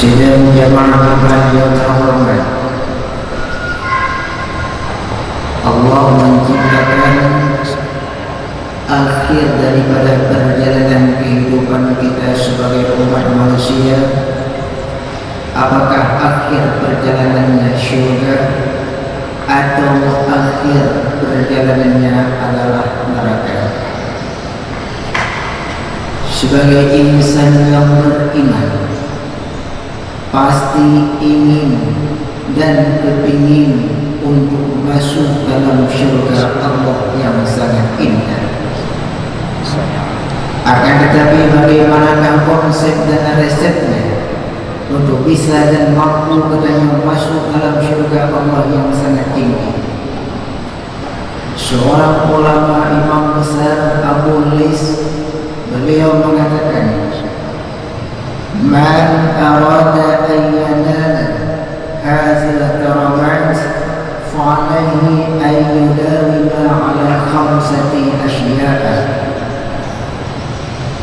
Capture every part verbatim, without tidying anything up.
Sidang jamaah iman yang terhormat, Allah menciptakan akhir daripada perjalanan kehidupan kita sebagai umat manusia. Apakah akhir perjalanannya syurga atau akhir perjalanannya adalah neraka? Sebagai insan yang beriman, pasti ingin dan kepingin untuk masuk dalam syurga Allah yang sangat indah. Akan tetapi, bagaimanakah konsep dan resepnya untuk bisa dan mampu geutanyoe masuk dalam syurga Allah yang sangat tinggi? Seorang ulama imam besar Abu Lis, beliau mengatakan, "Man arada an yanala hazil karamat, fa alaihi an yudawima ala khamsati asya'a."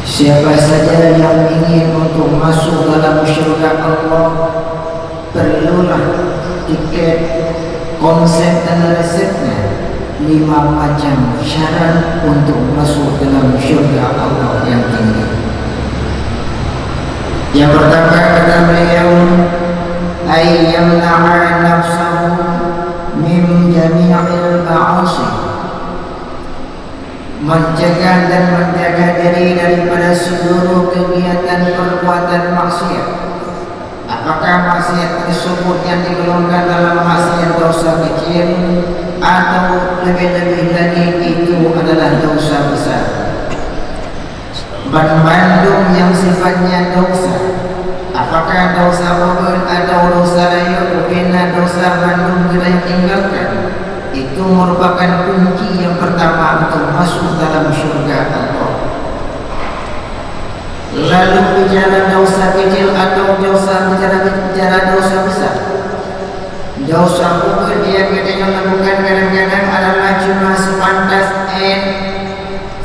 Siapa saja yang ingin untuk masuk dalam syurga Allah, perlulah tiket, konsep dan resepnya, lima macam syarat untuk masuk dalam syurga Allah yang tinggi. Yang pertama, kata beliau, "Ay yamna'a nafsahu min jami'il ma'asi." Mencegah dan menjaga diri daripada seluruh kegiatan perbuatan maksiat. Apakah maksiat tersebut yang digolongkan dalam maksiat dosa kecil, atau lebih-lebih lagi itu adalah dosa besar? Banmandum yang sifatnya dosa, apakah dosa beubeuen atau dosa rayeuk, bubena dosa bandum geutanyoe tinggalkan, itu merupakan kunci yang pertama untuk masuk dalam syurga Allah. Lalu bicara dosa kecil atau dosa, bicara, bicara dosa besar. Dosa beubeuen yang geutanyoe lakukan kadang-kadang adalah cuma sepantas en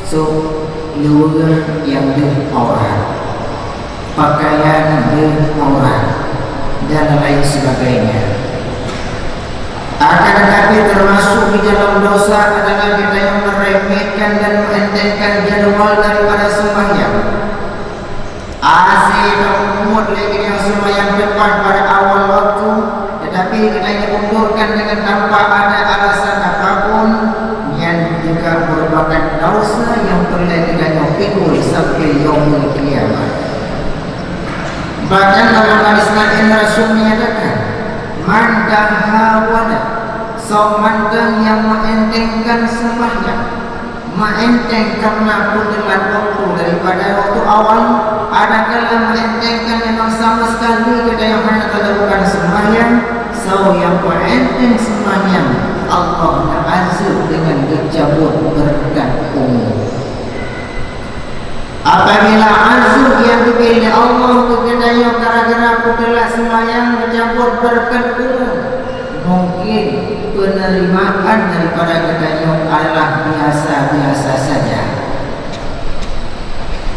sôk, luweue nyang deuh aurat, pakaian deuh aurat, dan lain sebagainya. Akan tetapi, termasuk di dalam dosa adalah geutanyoe meremehkan dan mengentengkan jadwal daripada sembahyang. Aseue tapeumuet lé geutanyoe seumayang tepat pada awal waktu, tetapi geutanyoe undurkan dengan tanpa ada alasan apapun, nyan juga merupakan dosa nyang peureulée geutanyoe pikul sampoe yaumul qiyamah. Bahkan dalam hadis laén Rasul menyatakan, "Man tahawana," soe mantong nyang meuentengkan seumayang, meuenteng karena peuteulat waktu daripada waktu awal, adakala meuenteng kan memang sama sekali geutanyoe hana talakukan seumayang, soe nyang peuenteng seumayang, Allah neuazeueb deungon geucabot beureukat umu. Apabila azeueb nyang geubri lé Allah keu geutanyoe gara-gara peuteulat seumayang geucabot beureukat umu, mungkin peunerimaan daripada geutanyoe adalah biasa-biasa saja.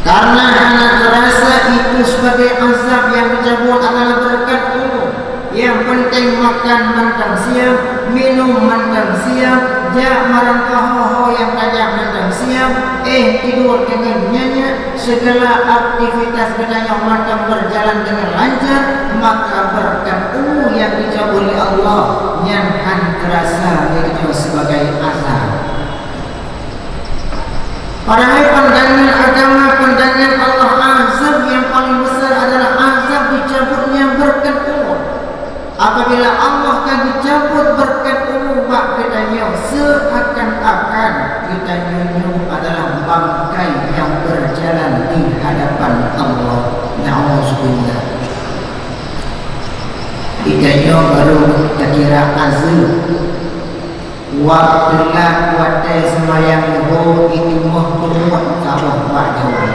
Karena hana teurasa itu sebagai azab nyang geucabot adalah beureukat umu. Nyang peunteng makan mantong siab, minum mantong siab, jak marangkaho ho nyang tajak mantong siab, éh tidur deungon nyenyak, segala aktivitas geutanyoe mantong berjalan dengan lancar, maka beureukat umu nyang geucabot lé Allah nyan han teurasa lé geutanyoe sebagai azab. Padahai pandangan agama, pandangan Allah, azab nyang paleng besar adalah azab dicabutnya beureukat umu. Apabila Allah ka geucabot beureukat umu bak geutanyoe, seuakan-akan geutanyoe nyoe adalah bangkai nyang beurjalan di hadapan Allah. Nauzubillah. Geutanyoe barô takira azeueb. Watée teulat watée seumayang leuhô, jitimoh teungoh saboh bak daun.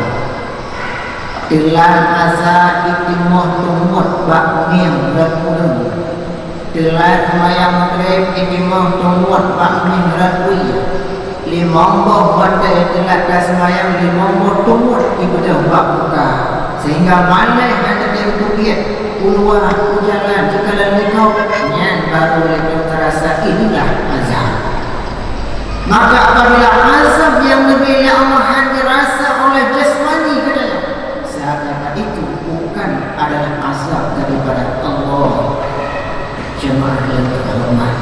Teulat asa, jitimoh teungoh bak mieng rot uleueng. Teulat seumayang Maghrib, jitimoh teungoh bak mieng rot wie. Limong boh watée teulat taseumayang, limong boh teungoh jibeudôh bak muka, sehingga malée hana teutem teubiet. u luwa, u jalan, di kalon likot, nyan baru lé teurasa inilah azab. Maka apabila azab nyang leubeh lé Allah hana dirasa oleh jasmani geutanyoe, seakan itu bukan adalah azab daripada Allah. Jemaah yang terhormat,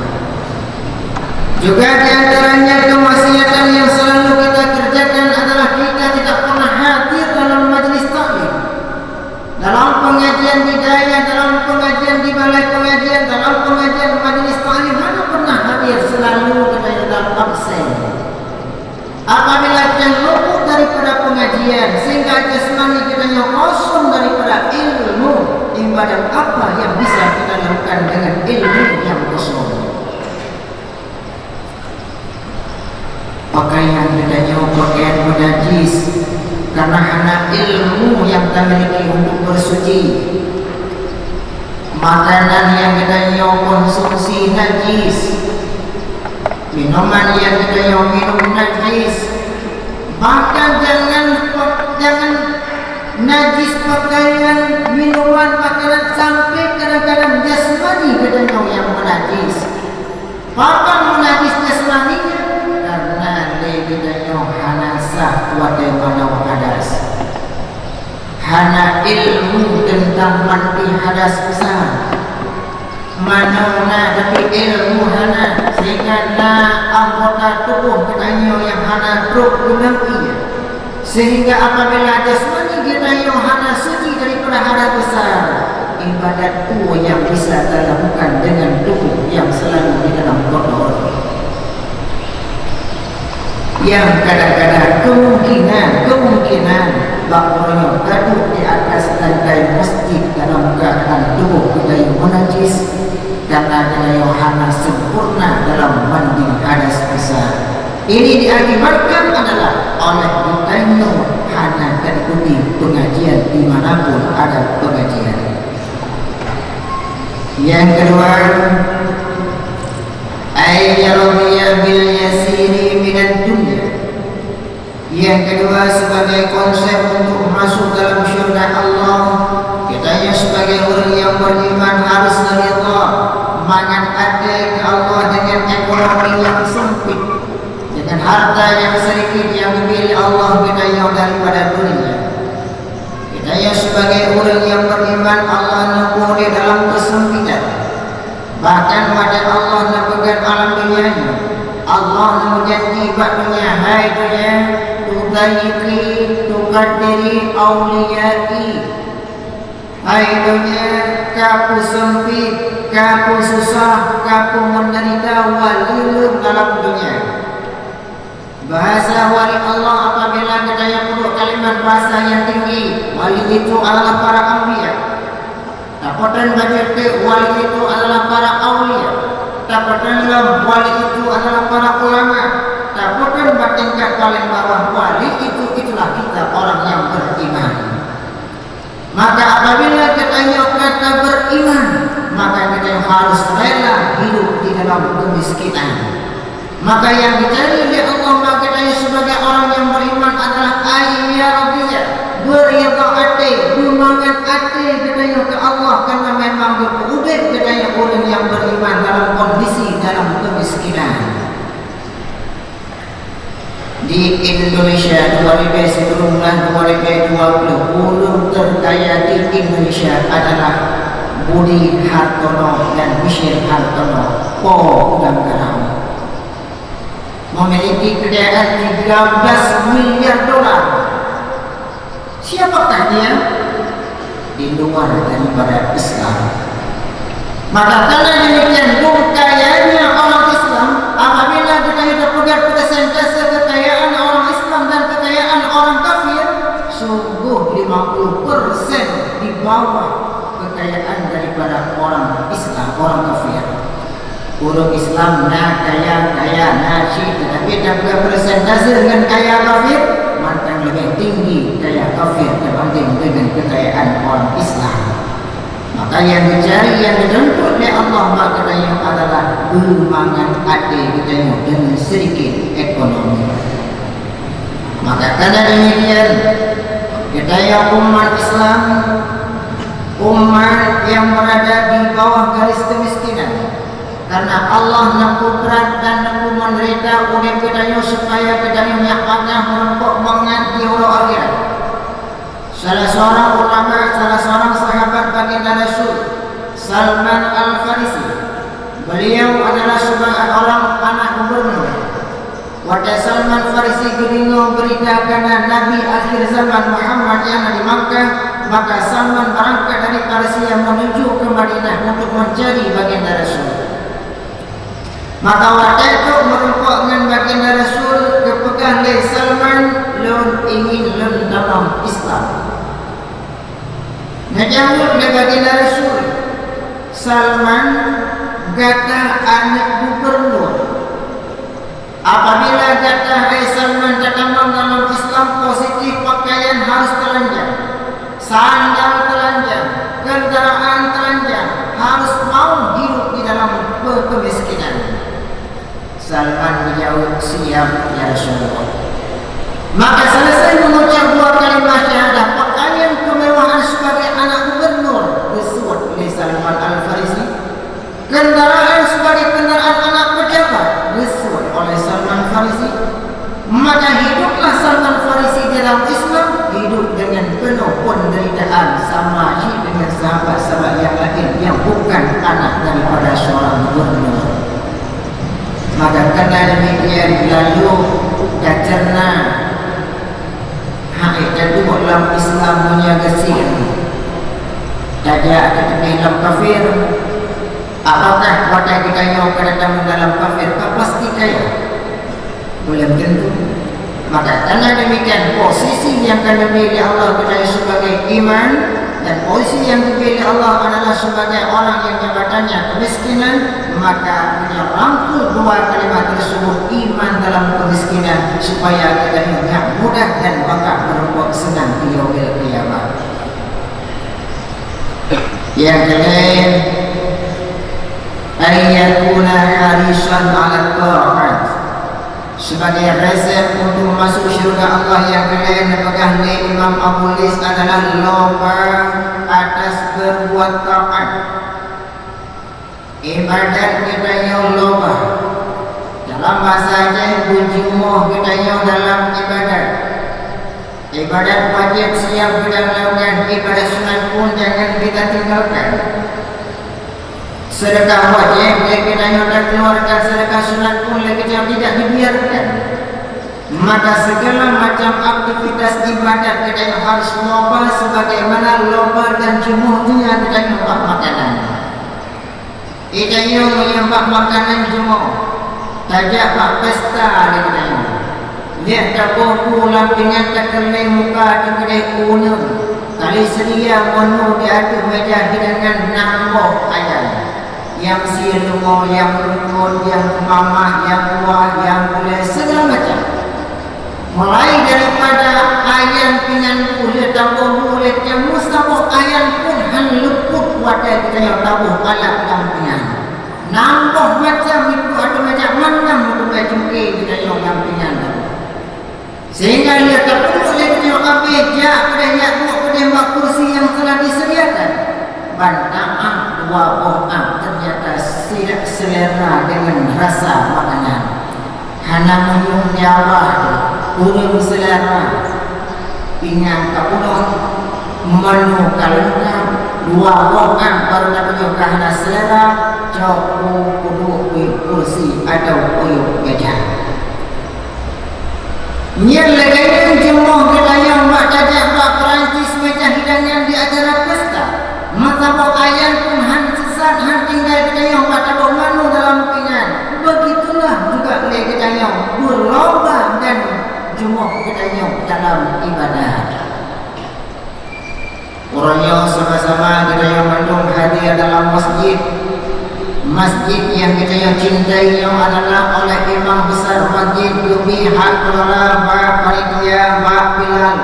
juga di antaranya kemaksiatan yang selalu kita kerjakan adalah kita tidak pernah hadir dalam majlis taklim. Dalam pengajian di dayah, dalam pengajian di balai pengajian, dalam pengajian majlis taklim, hana pernah hadir, selalu geutanyoe absen. Apabila geutanyoe luput daripada pengajian, sehingga jasmani geutanyoe kosong daripada ilmu, ibadat apa yang bisa kita lakukan dengan ilmu yang kosong? Pakaian geutanyoe pakaian meunajis, karena hana ilmu nyang tamiliki untuk bersuci. Makanan nyang geutanyoe konsumsi najis, minuman nyang geutanyoe minum najis. Bahkan jangan, jangan najis pakaian, minuman, makanan, sampai kadang-kadang jasmani geutanyoe nyang meunajis. Pakon meunajis jasmani? Karena lé geutanyoe hana sah watée manoe hadas. Hana ilmu teuntang mandi hadas besar. Manoe na, tapi ilmu hana, sehingga na anggota tuboh geutanyoe nyang hana trok geunang ié. Sehingga apabila jasmani geutanyoe hana suci daripada hadas besar, ibadat peue nyang bisa talakukan dengan tuboh nyang selalu di dalam kotor? Nyang kadang-kadang kemungkinan, kemungkinan bak uroe nyoe ka duek di atas lantai masjid dalam keuadaan tuboh geutanyoe meunajis, karena geutanyoe hana sempurna dalam mandi hadas besar. Ini diakibatkan adalah oleh geutanyoe hana taikuti pengajian di mana pun ada pengajian. Yang kedua, ay radhiya bil yasiri minad dunya. Yang kedua, sebagai konsep untuk masuk dalam syurga Allah, geutanyoe sebagai ureuëng nyang beriman harus ridha, mangat até keu Allah dengan ekonomi nyang sempit, dengan harta nyang sedikit nyang geubri lé Allah geutanyoe daripada dunia. Geutanyoe sebagai ureuëng nyang beriman, Allah neupeuudép dalam keusempitan. Bahkan watée Allah neupeugét alam dunia nyoe, Allah neumeujanji bak dunia, "Hai dunia, tudayyiqi, tukaddiri auliyai." Hai dunia, ka peuseumpit, ka peususah, ka peumeudeurita wali Lôn dalam dunia. Bahasa wali Allah apabila geutanyoe peuduek kalimat bahasa nyang tinggi, wali itu adalah para anbiya. Tapeutrön bacut teuk, wali itu adalah para aulia. Tapeutrön lom, wali itu adalah para ulama. Tapeutrön bak tingkat paléng bawah, wali itu, itulah kita orang yang beriman. Maka apabila geutanyoe ka taberiman, maka geutanyoe harus rela hidup di dalam kemiskinan. Maka nyang geucari lé Allah bak geutanyoe sebagai orang nyang beriman adalah ay radhiya, beuridha até, beumangat até geutanyoe keu Allah, karena memang geupeuudép geutanyoe ureuëng nyang beriman dalam kondisi dalam kemiskinan. Di Indonesia dua ribu sebelum dan dua ribu dua puluh, ureuëng terkaya di Indonesia adalah Budi Hartono dan Michelle Hartono, Po Udang Garam. Memiliki kekayaan tiga belas miliar dolar. Siapakah dia? Di luar daripada Islam. Maka karena demikian, dum kayanya orang Islam, apabila kita itu peugah persentase kekayaan orang Islam dan kekayaan orang kafir, sungguh lima puluh persen di bawah kekayaan daripada orang Islam, orang kafir. Ureuëng Islam na kaya-kaya, na syik, tetapi tapeugah persentase ngon kaya kafir, mantong leubeh tinggi kaya kafir dibanding dengan kekayaan orang Islam. Maka nyang geucari, nyang geutuntut lé Allah bak geutanyoe adalah beumangat até geutanyoe deungon sedikit ekonomi. Maka karena demikian, geutanyoe umat Islam Umat yang berada di bawah garis kemiskinan, karena Allah neupeuberat dan neupeumenderita udeb geutanyoe supaya geutanyoe nyak bangga meurumpok mangat di uroe akhirat. Salah seorang ulama, salah seorang sahabat Baginda Rasul, Salman Al-Farisi. Beliau adalah seorang anak gubernur. Watée Salman Farisi geudeungoe beurita kana Nabi akhir zaman Muhammad nyang na di Makkah, maka Salman beurangkat dari Persia menuju ke Madinah untuk mencari Baginda Rasul. Maka watée trok meurumpok ngon Baginda Rasul, geupeugah lé Salman, "Lôn ingin lôn tamong Islam." Geujaweueb lé Baginda Rasul, "Salman, gata aneuëk gubernur. Apabila gata, hai Salman, tatamong dalam Islam, positif pakaian harus telanjang, sandal telanjang, kendaraan telanjang, harus mau hidup di dalam pe-, kemiskinan." Salman geujaweueb, "Siap, ya Rasulullah." Maka selesai mengucap dua kalimah syahadah, pakaian kemewahan sebagai anak gubernur geusuet lé Salman Al-Farisi. Kendaraan sebagai kendaraan anak pejabat geusuet oleh Salman Farisi. Maka hiduplah Salman Farisi di dalam Islam, hidup dengan penuh penderitaan sama cit dengan sahabat-sahabat yang lain yang bukan anak daripada seorang gubernur. Maka karena demikian, lalu tacerna hai taduek lam Islam meunyoe gasien, tajak tateupih lam kafir. Apakah watée geutanyoe ka datang dalam kafir ka pasti kaya? Belum tentu. Maka karena demikian, posisi yang ka neubri lé Allah geutanyoe sebagai iman, dan posisi yang geubri lé Allah adalah sebagai orang yang jabatannya kemiskinan, maka meunyoe rangkul dua kalimat tersebut, iman dalam kemiskinan, supaya geutanyoe nyak mudah dan bangga meurumpok seunang di yaumil qiyamah. Nyang keu lhèe, an yakuna harisan 'ala tha'at. Sebagai resep untuk masuk syurga Allah, nyang keu lhèe neupeugah lé Imam Abu Lis adalah lomba atas berbuat taat. Ibadat geutanyoe lomba. Dalam bahasa Aceh, beujumoh geutanyoe dalam ibadat. Ibadat wajéb siap geutanyoe lakukan, ibadat sunat pun jangan kita tinggalkan. Sedekah wajéb lé geutanyoe takeluarkan, sedekah sunat pun lé geutanyoe tidak dibiarkan. Maka segala macam aktivitas ibadat geutanyoe harus lomba sebagaimana lomba dan jumoh geutanyoe bak makanan. Geutanyoe meunyoe bak makanan jumoh, tajak bak pesta lé geutanyoe. Lheueh taboh bu lam pingan, takeuleng muka teukeudeh u uneuen, ka lheueh seudia menu di ateueh meuja hidangan nam boh ayan. Nyang sie leumô, nyang eungkôt, nyang keumamah, nyang kuah, nyang gulée, segala macam. Mulai daripada ayan pingan bu lheueh taboh bu lé geutanyoe, meusaboh ayan pun hán leuput watée geutanyoe taboh alat lam pingan. Nam boh macam itu ateueh meuja, mantong meutuka cungke geutanyoe lam pingan. Sehingga lheueh tapeuduek lé geutanyoe abéh, jak keudeh nyak duek keudeh bak kursi nyang telah disediakan. Ban taát dua boh am, ternyata tidak selera dengan rasa makanan. Hana meunyoe nyawa ureuëng selera. Pingan ka punoh, menu ka leungkap, dua boh am baru tapeujeuet ka hana selera, cok u peuduek u kursi atau u meuja. Nyan lagée nyan jumoh geutanyoe bak tajak bak Perancis meuja hidangan di acara pesta. Meusaboh ayan pun hán sisat, hán tinggai geutanyoe bak taboh menu dalam pingan. Begitulah juga lé geutanyoe beulomba dan jumoh geutanyoe dalam ibadat. Uroe nyoe sama-sama geutanyoe mandum hadir dalam masjid. Masjid nyang geutanyoe cintai nyoe adalah oleh imam besar masjid geubri hak kelola bak panitia bak Bilal.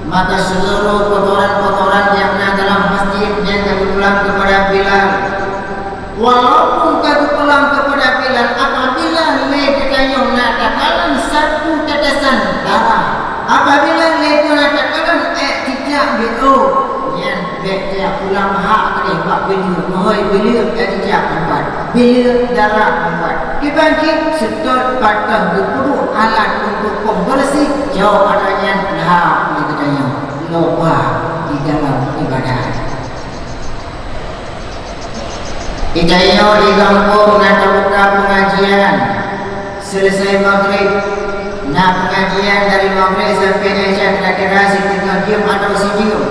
Maka seluruh kotoran-kotoran nyang na dalam masjid nyan ka geupulang keupada Bilal. Walaupun ka geupulang keupada Bilal, apabila lé geutanyoe na takalon sapeue tetesan darah, apabila lé geutanyoe na takalon ék cicak biôh, nyan bék Lam hak keudeh bak bileue, meuhôi bileue, eh, jijak ngon bat, bileue, darah ngon bat. Kiban cit seutôt pat teuh geupeuduek alat untuk pembersih, jaweueb atra nyan lhah lé geutanyoe, loba di dalam ibadat. Geutanyoe di gampông na teubuka pengajian, selesai maghrib, na pengajian dari maghrib sampai isya kira-kira siteungoh jeuem atau sijeuem.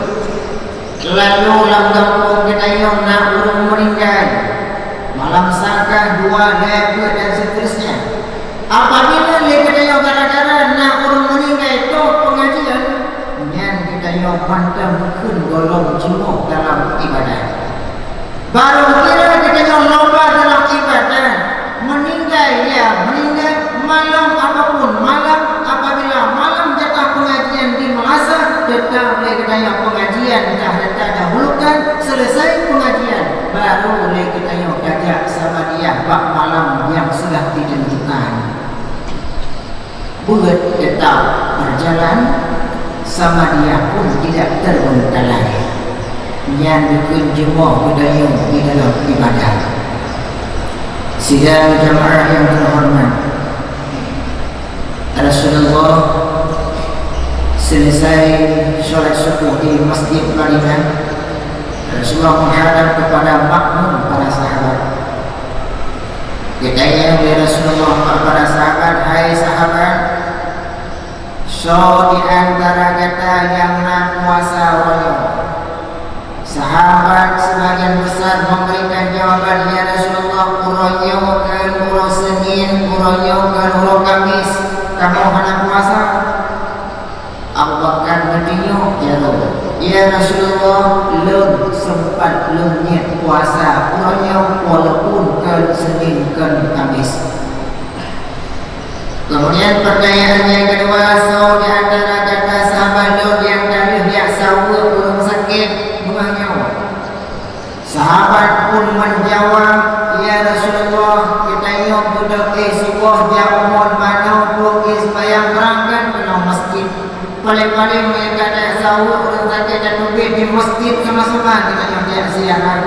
Lalu lam gampông geutanyoe na ureuëng meuninggai, malam sangkah, dua, lhée, peuet dan seterusnya. Apabila lé geutanyoe gara-gara na ureuëng meuninggai toh pengajian, nyan geutanyoe mantong kheun gohlom jimoh dalam ibadat. Barô kira geutanyoe loba dalam ibadat, meuninggai ya meuninggai, malam ataupun malam, apabila malam jatah pengajian di meulasah, teutap lé geutanyoe pengajian ka tadahulukan, selesai pengajian, barô lé geutanyoe tajak samadiyah bak malam nyang sudah ditentukan. Buet tetap berjalan, samadiyah pun tidak terbengkalai. Nyan dikeuen jeumoh geutanyoe di dalam ibadat. Sidang jamaah yang terhormat, Rasulullah selesai sholat subuh di Masjid Madinah, Rasulullah menghadap kepada makmum para sahabat. Geutanyong lé Rasulullah bak para sahabat, "Hai sahabat, soe di antara gata nyang na kuasa uroe nyoe?" Sahabat sebagian besar memberikan jawaban, "Ya Rasulullah, uroe nyoe kheun uroe Senin, uroe nyoe kheun uroe Kamis, kamoe hana kuasa." Abu Bakar meutunyok jaroe, "Ya Rasulullah, lôn seumpat lôn niet puasa uroe nyoe walaupun kheun Senin kheun Kamis." Kemudian pertanyaan yang kedua, soe di antara gata sahabat lôn nyang ka lheueh jak saweue ureuëng sakét beungoh nyoe? Sahabat pun menjawab, "Ya Rasulullah, geutanyoe beudôh éh suboh jak u mon manoe, trok éh seumayang, beurangkat keunoe masjid. Paleng-paleng meunyo ka saweue ureuëng sakét tateubiet di masjid, sama-sama geutanyoe jak ziarah."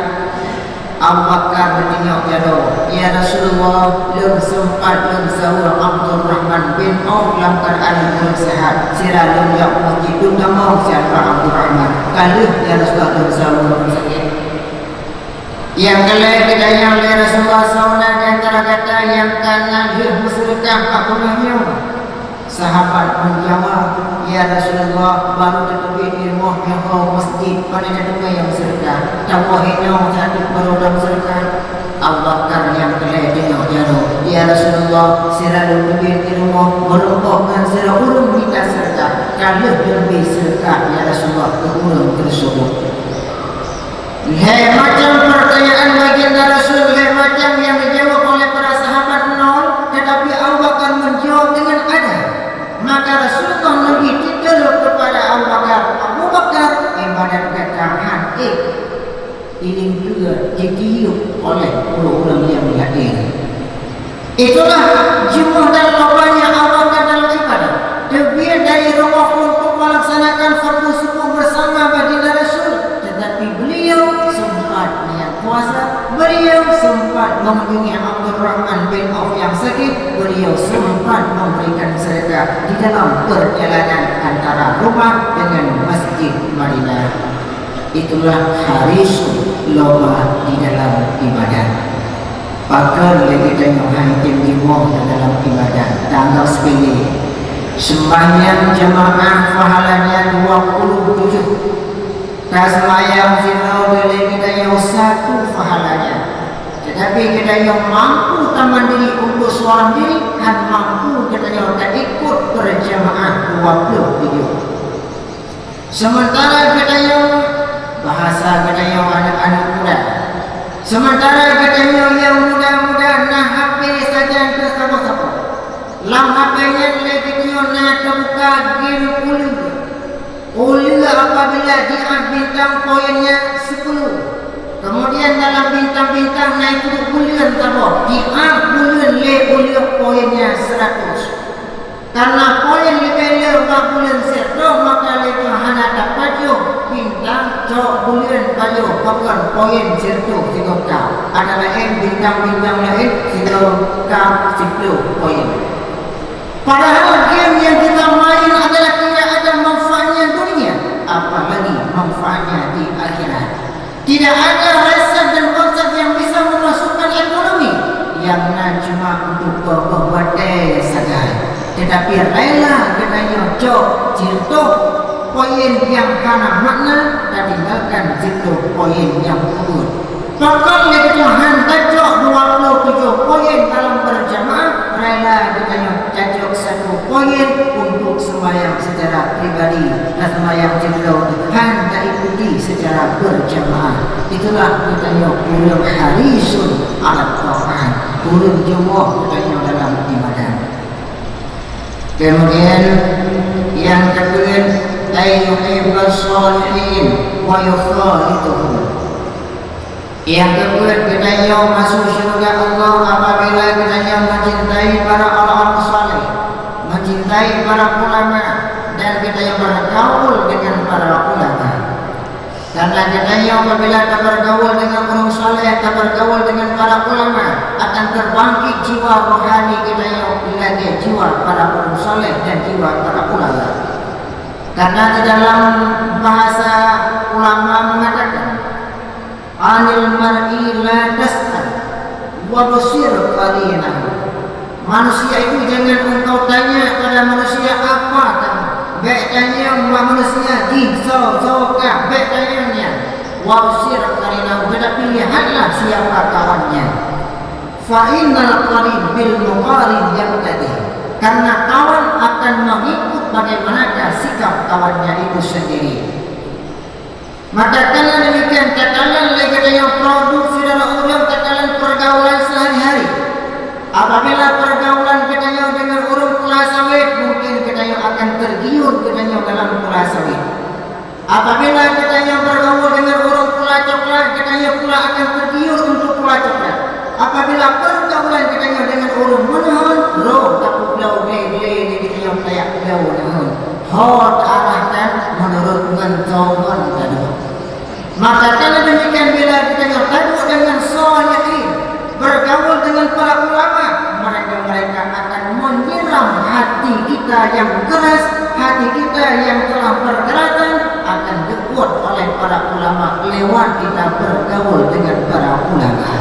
Abu Bakar meutunyok jaroe, "Ya Rasulullah, lôn seumpat lôn saweue Abdurrahman bin Auf lam keuadaan ureuëng seuhat, sira lôn jak u masjid lôn tamong siat bak Abdurrahman. Ka lheueh, ya Rasulullah, lôn saweue ureuëng sakét." Nyang keu lhée geutanyong lé Rasulullah, "Soe na di antara gata nyang ka na lheueh meuseudeukah bak beungoh nyoe?" Sahabat menjawab, "Ya Rasulullah, barô tateubiet di rumoh nyoe ho masjid, pane tateumé nyang meuseudeukah. Tawoe hinoe sateuk barô tameuseudeukah." Abu Bakar nyang keu lhée tunyok jaroe, "Ya Rasulullah, sira lôn teubiet di rumoh, meurumpok ngon sira ureuëng mita seudeukah. Ka lheueh lôn bri seudeukah, ya Rasulullah, keu ureuëng teurseubuet." Lhée macam pertanyaan Baginda Rasul, lhée macam nyang geujaweueb oleh para sahabat nyoe, teutapi Abu Bakar menjawab dengan adab. Maka Rasulullah memberi titel kepada Abu Bakar, "Abu Bakar, ibadat gata han ék ilingkeue jitiyeuk oleh ureuëng-ureuëng nyang laén." Itulah jeumoh dan lobanya Abu Bakar dalam ibadat. Teubiet dari rumoh untuk melaksanakan fardu subuh bersama Baginda Rasul, tetapi beliau sempat niat puasa, beliau sempat mengunjungi Abdurrahman bin Auf yang sakit, beliau sempat memberikan sedekah di dalam perjalanan antara rumah dengan Masjid Madinah. Itulah harisun loba di dalam ibadat. Pakon lé geutanyoe han tem jeumoh dalam ibadat? Tanggap sepele. Sembahyang jamaah pahalanya dua puluh tujuh. Taseumayang sidroe lé geutanyoe satu pahalanya. Tetapi geutanyoe mampu tamandiri untuk seorang diri, han mampu geutanyoe taikot berjamaah dua puluh tujuh. Sementara geutanyoe, bahasa geutanyoe aneuk-aneuk muda, sementara geutanyoe nyang muda-muda na H P sajan teusaboh-saboh. Lam H P nyan lé geutanyoe na teubuka game uleue. Uleue apabila jiah bintang poinnya sepuluh. Kemudian dalam bintang-bintang na ipeuduek buleuen saboh, jiah buleuen lé uleue poinnya seratus. Karena poin leubeh le bak buleuen siratoh, maka lé nyoe hana tapajoh bintang cok buleuen pajoh. Pakon poin sireutoh sigoe kap. Ada laén bintang-bintang laén sigoe kap siploh poin. Padahal game yang kita main adalah tidak ada manfaatnya dunia, apalagi manfaatnya di akhirat. Tidak ada resep dan konsep yang bisa memasukkan ekonomi yang na cuma untuk beubawa sagai. Tetapi rela geutanyoe cok sireutoh poin nyang hana makna, tatinggalkan siploh poin nyang peubuet. Pakon lé geutanyoe han tacok dua puluh tujoh poin dalam berjamaah, rela geutanyoe tacok satu poin untuk sembahyang secara pribadi, dan sembahyang siploh han taikuti secara berjamaah. Itulah geutanyoe ureuëng harisun ala taat, ureuëng jumoh geutanyoe dalam ibadah. Kemudian yang keempat, ay yuhibbas shalihin wa yukhalituhum. Yang keempat, geutanyoe masuk syurga Allah apabila geutanyoe mencintai para orang saleh, mencintai para ulama, dan geutanyoe bergaul dengan para ulama. Karena geutanyoe apabila tabergaul dengan ureuëng saleh, tabergaul dengan para ulama, akan terbangkit jiwa rohani geutanyoe lagée jiwa para ureuëng saleh dan jiwa para ulama. Karena di dalam bahasa ulama mengatakan, "Anil mar'i la tas'al, wabsir qarinahu." Manusia itu jangan engkau tanya pada manusia apa kamu. Bék tanya ma-, manusia jih soe-soe kah, bék tanya nyan. Wabsir qarinahu, tetapi lihatlah siapa kawannya. Fa innal qarin bil muqarin yaqtadi. Karena kawan akan mengikut bagaimanakah sikap kawannya itu sendiri. Maka karena demikian, takalon lé geutanyoe produk syedara ureuëng, takalon pergaulan sehari-hari. Apabila pergaulan geutanyoe dengan ureuëng pula sawét, mungkin geutanyoe akan tergiur geutanyoe dalam pula sawét. Apabila geutanyoe bergaul dengan ureuëng pula coklat, geutanyoe pula akan tergiur untuk pula coklat. Apabila pergaulan geutanyoe dengan ureuëng meunohon, roh tapeubloe glé-glé di geutanyoe tayak bloe neuhon. Ho teuarahkan meunurot ngon tombon teuduek. Maka karena demikian, bila geutanyoe taduek dengan soe yakin, bergaul dengan para ulama, mereka-mereka akan menyiram hati kita yang keras, hati kita yang telah berkeratan akan dikuat oleh para ulama lewat kita bergaul dengan para ulama.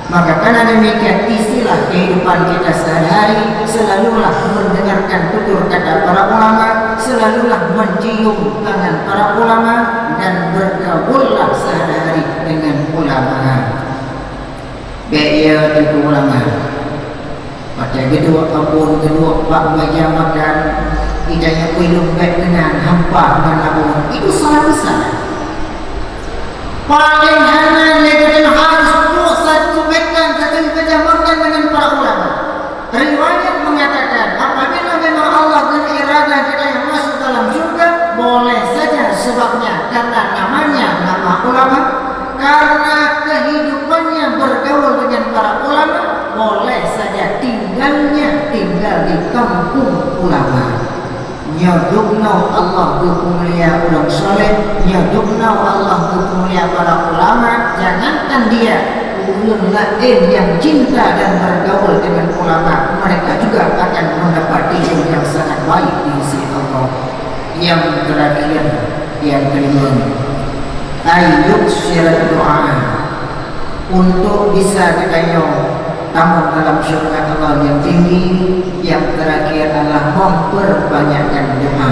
Maka karena demikian, isilah kehidupan kita sehari-hari, selalulah mendengarkan tutur kata para ulama, selalulah mencium tangan para ulama, dan bergaullah sehari-hari dengan ulama. Bék ya teungku ulama. Watée geuduek abon geuduek bak meja makan, geutanyoe peuleumbét keunan hampa ngon abon. Itu salah besar. Paling hana lé geutanyoe harus duek satu meja, satu meja makan dengan para ulama. Riwayat mengatakan, apabila memang Allah beriradah geutanyoe masuk dalam syurga, boleh saja sebabnya karena namanya nama ulama, karena kehidupannya bergaul dengan para ulama, boleh saja tinggalnya tinggal di kampung ulama. Nyoe dubnoe Allah geupeumulia ureuëng saleh, nyoe dubnoe Allah geupeumulia para ulama, jangankan dia, ureuëng laén nyang cinta dan bergaul dengan ulama, mereka juga akan mendapat ijazah yang sangat baik di sisi Allah. Yang terakhir, yang kelima, ayyuksirat doa. Untuk bisa geutanyoe tamong dalam syurga Allah yang tinggi, yang terakhir adalah memperbanyakkan doa.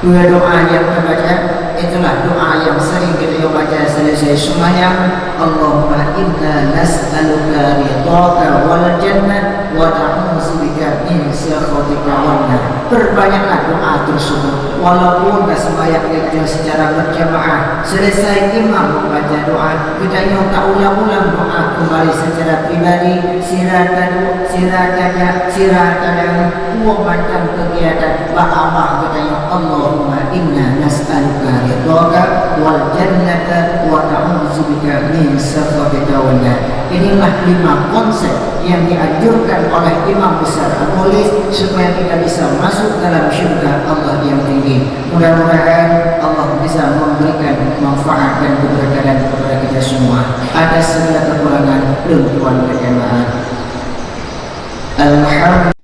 Dua doa yang terbaca, itulah doa yang sering geutanyoe baca selesai sembahyang, Allahumma inna nas'aluka ridhaka wal jannah wa na'udzubika min sakhatika wan nar. Perbanyaklah doa tersebut. Walaupun ka sembahyang lé geutanyoe secara berjamaah, selesai imam membaca doa, geutanyoe taulang-ulang doa kembali secara pribadi, sira taduek, sira tajak, sira tadang, dua macam kegiatan bak Allah geutanyoe, Allahumma inna nas'aluka ridhaka wal jannata wa na'udzubika min sakhatika wan nar. Inilah lima konsep yang dianjurkan oleh Imam Besar Abu Lis supaya kita bisa masuk dalam syurga Allah yang tinggi. Mudah-mudahan Allah bisa memberikan manfaat dan keberkahan kepada kita semua. Atas segala kekurangan, lôn tuan keutimeuan. Alhamdulillah.